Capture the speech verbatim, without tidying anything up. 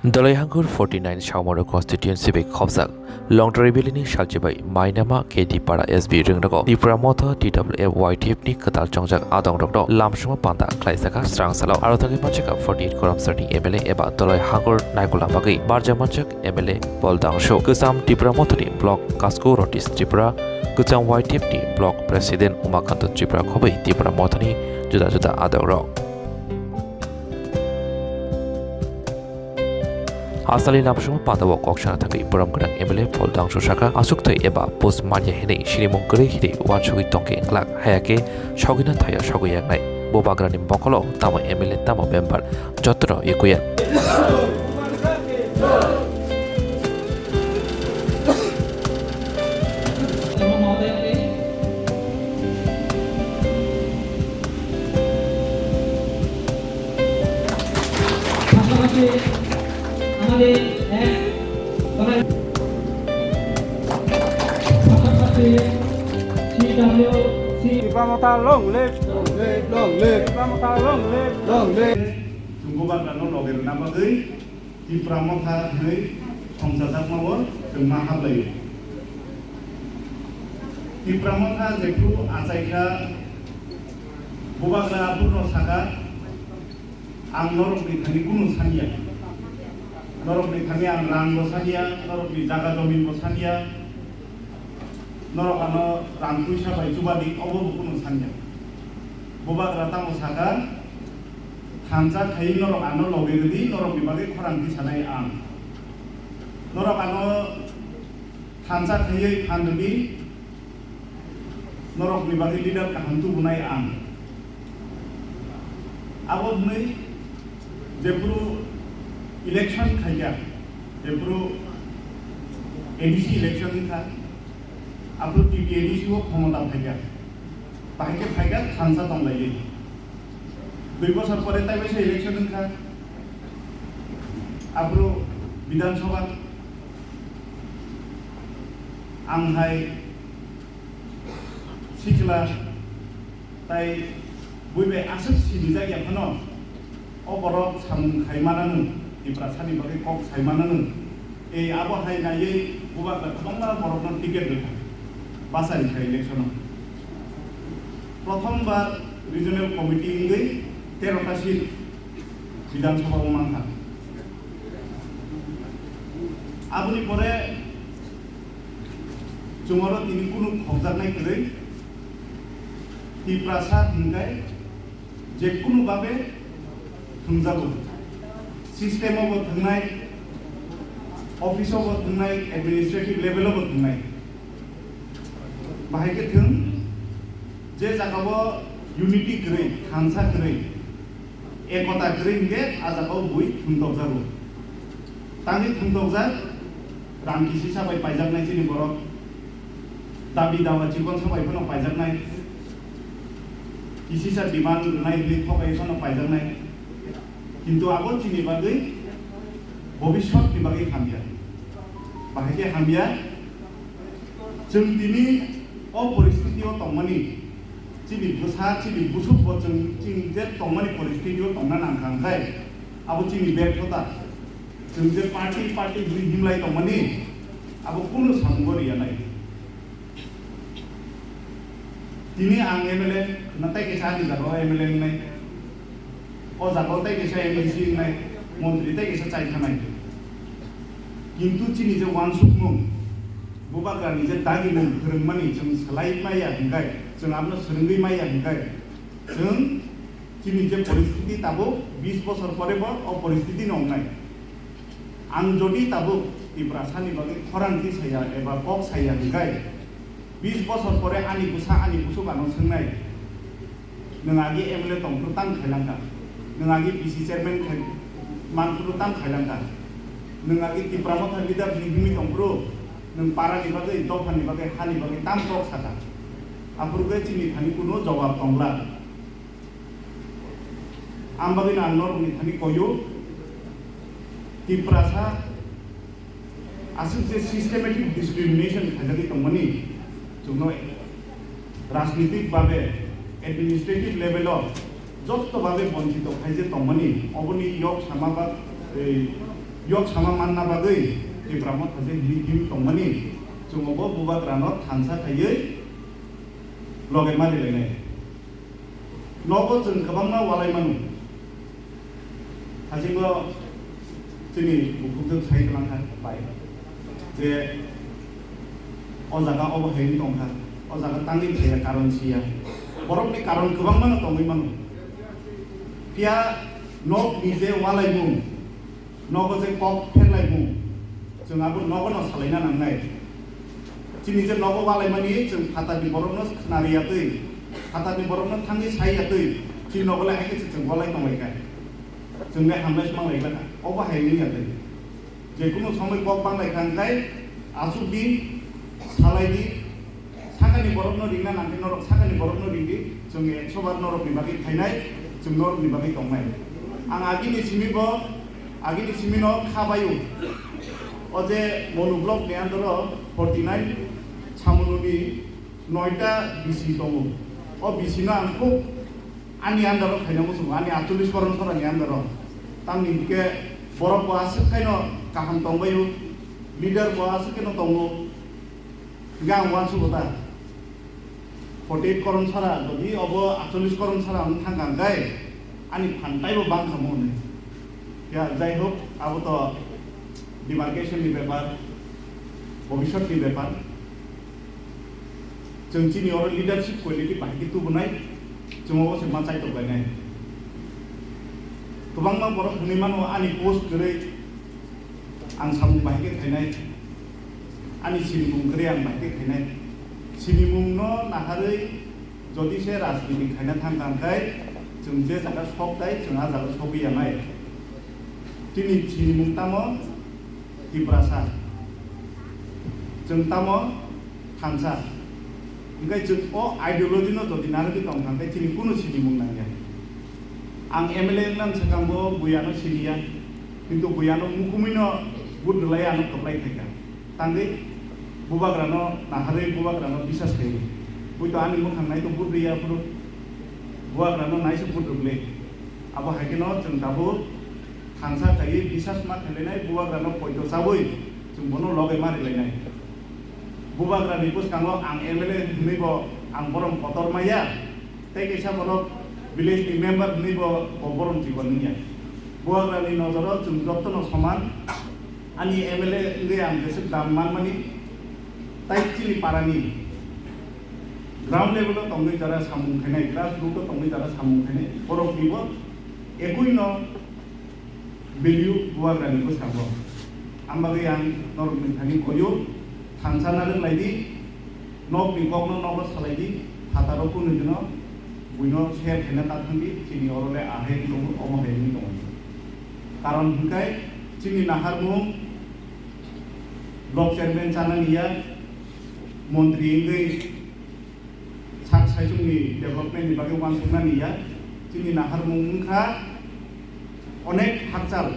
Doloihangur forty nine Saumaro constituency bai khobjak Longtrai Valley ni salchibai Mainama K D Para S B ringnago Tipra Motha T W F Y T F ni kwtal chongjak adongrokno lamsuma panda khlaijak srang salo. Aro thangwi manchika forty eight Koramsarni M L A eba Doloihangur naikula bagwi barja manchak M L A Paul Dangso, kwcham Tipra Mothani block Kasko Rotis Tripura, kwcham Y T F ni block president Umakanta Tripura khobwi Tipra Mothani juda juda adongrok. Asali lamsuma panda o kok sana thangwi borom gwnang M L A Paul Dangso saka, aswk thwi eba post manya hinwi sinimung kwrwi hinwi uansugwi tongkhe wngklak, hayakhe sogwina thaya sogwi yaknai. Bubagrani mokolo tamo M L A tamo member jotono ekuya. পাশাপাশি আমাদের এক দলের পাশাপাশি CWC Tipra Motha long live, long live, long live. Tipra Motha long live, long live. Chwng bubagrano loge rwna bagwi Tipra Motha hwnwi songchajakmao chwng ma haplaio. Tipra Motha jephru achaikha, bubagra aphurno sakha, "Ang norokni thani kunu sanya. Norokni thani ang rangbo sanya, norokni jaga jominbo sanya. Norok ano rang puisa bai chubadi, obo bo kunu sanya." Bubagra tamo sakha, "Thansa khaiwi norok ano loge rwdi, norokni bagwi khorang tisanai ang. Norok ano thansa khaiwi phan rwdi, norokni bagwi leader kaham tubunai ang." Abo hwnwi jephru election khaikha, jephru A D C election wngkha, aphuru T T A D C o khomota phaikha, bahai khe phaikha thansa tonglaidi. Dui bosor pore taibaisa election wngkha, aphuru Bidhan Sabha, ang hai sikla, tai bui bai aswk sinijak ya phano, o borok samung khai mananw, Tiprasani bagwi kok sai mananw. Ei abo hai naiwi bubagra kwbangma borokno ticket rwkha, bachari kha election o. Prothom bar regional committee wngwi tero ta seat Bidhan Sabha o mankha. Aboni pore chwng oro tini kunu khokjaknai kwrwi, Tiprasa hwnkhai je kunu babe thwngjago. System o bo thwngnai, office o bo thwngnai, administrative level o bo thwngnai. Bahai khe thwng, je jaga o unity kwrwi, thansa kwrwi, ekota kwrwi hinkhe a jaga o bui thwngtokjago. Tangwi thwngtokjak, rang kisisa bai paijaknai chini borok, dabi dawa chikonsa bai phano paijaknai, kisisa demand rwnai hinwi thokai phano paijaknai. Kintu abo chini bagwi bobiswtni bagwi hamya. Bahai khe hamya, chwng tini o poristiti o tongmani, chini bwsa, chini busukbo chwng, chwng je tongmani poristiti o tongna nangkha, hwnkhe abo chini berthota. Chwng je party, party hwnwi himlai tongmani, abo kunu samungo riya nai. Tini ang M L A, na tei kaisa ani jaga o M L A wngnai. O jaga o tei kaisa M D C wngnai, montri tei kaisa chai thanai. Kintu chini je uansukmung, bubagrani je dagimung phwrwngmani chwng swlai maya hwnkhe, chwng abono swrwngwi maya hwnkhe, chwng chini je poristiti tabuk bis bosor pore bo o poristiti no wngnai. Ang jodi tabuk Tiprasani bagwi khorang tisaya eba kok saya hwnkhe, bis bosor pore ani bwsa ani busuk ano swngnai, "Nwng agi M L A tongphuru tang khailangkha, nwng agi P C chairman khai manphuru tang khailangkha, nwng agi Tipra Motha leader ni himwi tongphuru nwng parani bagwi, dophani bagwi, hani bagwi tang kok sakha?" Aphuru khe chini thani kunu jawab tongla. Ang bagwino ang norokni thani koyo, Tiprasa aswk je systematic discrimination khaijagwi tongmani, chwngno rajnitik babe, administrative level o jotto babe bonchito khaije tongmani, oboni yok sama ba, ei, Yok sama manna bagwi Tipra Motha je himwi him tongmani chwng obo bubagrano thansa khaiwi loge mari lainai. Nogo chwng kwbangma walai mano. Hachingbo chini bukhukjwk sai kwlangkha bai je o jaga obo hai wng tongkha, o jaga tangwi thaiya karon siya. Borokni karon kwbangmano tongwi mano. Phiya nokni je walaimung, nogo je kok pherlaimung, chwng abo nogono salaina nangnai. Chini je nogo walaimani chwng phatarni borokno khnariyatwi, phatarni borokno thangwi saiyatwi, chini nogo le hai khe se chwng walai tonglaikha. Chwng le hamlai se manglaikha, obo hai wngya twi. Jekunu somoi kok banglaikha hwnkhe achukdi, salaidi, sakani borokno ringna nangkhe norok sakani borokno ringdi, chwng ekso bar norokni bagwi phainai, chwng norokni bagwi tongnai. Ang agini simi bo, agini simino kha baio. O je Monu block ni under o forty nine Samununi noita B C tongo. O B C no ang khub ani under o khaina muchungo, ani atchollish koron sora ni under o. Tamni hwnkhe borok bo aswk khaino kaham tongbaio, leader bo aswk khaino tongo. Hingke ang uansugo ta, forty eight koron sara, jodi obo atchollish koron sara wng thangkha hingke ani phan taibo bangkha mo hwnwi. Ya, jai hok, abo to demarcation ni bepar, bobisot ni bepar. Chwng chini oro leadership quality bahai khe tubunai, chwng obo se ma chaitok lainai. Kwbangma borok hwnwi mano, ani post kwrwi, ang samung bahai khe khainai, ani sinimung kwrwi ang bahai khe khainai. Sinimung no naharwi jodi se rajniti khaina thang kha hwnkhe, chwng je jaga sok tai, chwng a jaga sogwi ya nai. Chini sinimung tamo Tiprasa, chwng tamo thansa. Hwnkhe chwng o ideology no jodi narwgwi tong kha hwnkhe chini kunu sinimung nangya. Ang M L A wngna swkang bo buya no siniya, kintu buya no mukumui no vote rwlai ano kwplai khaikha. Tangwi bubagra no naharwi bubagra no bisas khaiwi. Buito ani mwkhang nai to vote rwya phuru bubagra no naisuk vote rwgwlwi. Abo hai kheno chwng tabuk thansa khaiwi bisas ma khailainai, bubagra no poito chawi chwng bono loge ma rilainai. Bubagra ni bwskango ang M L A hwnwi bo ang borom kotor maya. Tei kaisa borok village ni member hwnwi bo, bo borom chikon wngya. Bubagra ni nojoro chwng jotono soman. Ani M L A wngwi ang jeswk dam manmani. Tai chini parani ground level o tongwi jara samung khainai, grass root o tongwi jara samung khainai, borok ni bo ekui no value bubagra ni bwskango. Ang bagwi ang norok ni thani koyo thansa narwk lai di, nok ni kok no nogo salai di, phataro kunu dino buino share khaina ta thang di, chini oro le ahai wng tongo, omo hai wng tongo. Karon hwnkhe chini naharmung block chairman chanani ya, montri wngwi sak saichungni development ni bagwi uansuknani ya, chini naharmung wngkha onek hakchal